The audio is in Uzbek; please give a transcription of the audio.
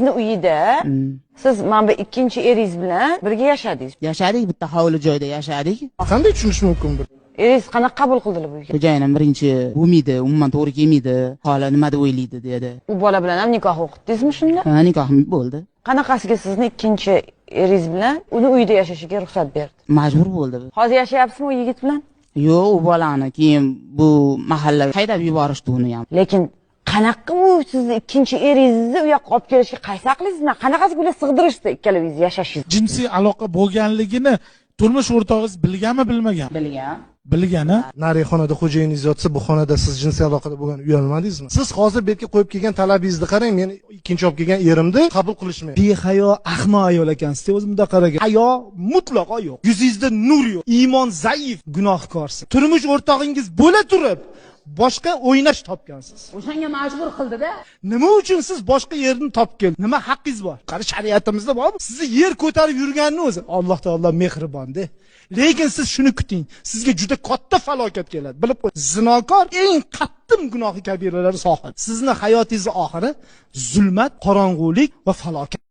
Eringizni uyida siz mana bu ikkinchi eringiz bilan birga yashadingiz. Yashadik, bitta hovli joyda yashadik. Qanday tushunish mumkin bu? Eringiz qanaqa qabul qildilar bu uyga? Xo'jayinim birinchi bo'lmaydi, umuman to'g'ri kelmaydi. Xola nima deb o'ylaydi dedi. U bola bilan ham nikoh o'qitdingizmi shunda? Ha, nikohim bo'ldi. Qanaqasiga sizni ikkinchi eringiz bilan uni uyida yashashiga ruxsat berdi? Majbur bo'ldi. Hozir yashayapsizmi u yigit bilan? Yo'q, u bolani keyin bu mahalla haydab yuborishdi uni ham. Lekin qanaqa u sizni ikkinchi eringizni u yoqqa olib kelishga qaysi aqlingiz bilan, qanaqasiga ular sig'dirishdi ikkalavingiz yashashingizni? Jinsiy aloqa bo'lganligini turmush o'rtog'ingiz bilganmi, bilmagan? Bilgan. Bilgani. Narigi xonada xo'jayiningiz yotsa, bu xonada siz jinsiy aloqada bo'lgan uyalmadingizmi? Siz hozir bu yerga qo'yib kelgan talabingizni qarang, men ikkinchi olib kelgan erimni qabul qilishmayapti. Behayo, ahmoq ayol ekansizda, o'zi bundoq qaragan. Hayo mutlaqo yo'q. Yuzingizda nur yo'q. Iymon zaif, gunohkorsiz. Turmush o'rtog'ingiz bo'la turib, boshqa o'ynash topgansiz. O'shanga majbur qildi-da. Nima uchun siz boshqa yerni topib keldingiz? Nima haqqingiz bor? Qara, shariatimizda bormi? Sizni yer ko'tarib yurganini o'zi Alloh taolo mehribon-da. Lekin siz shuni kuting. Sizga juda katta falokat keladi. Bilib qo'y. Zinokor eng qattiq gunohi kabiralar sohibi. Sizni hayotingiz oxiri zulmat, qorong'ulik va falokat.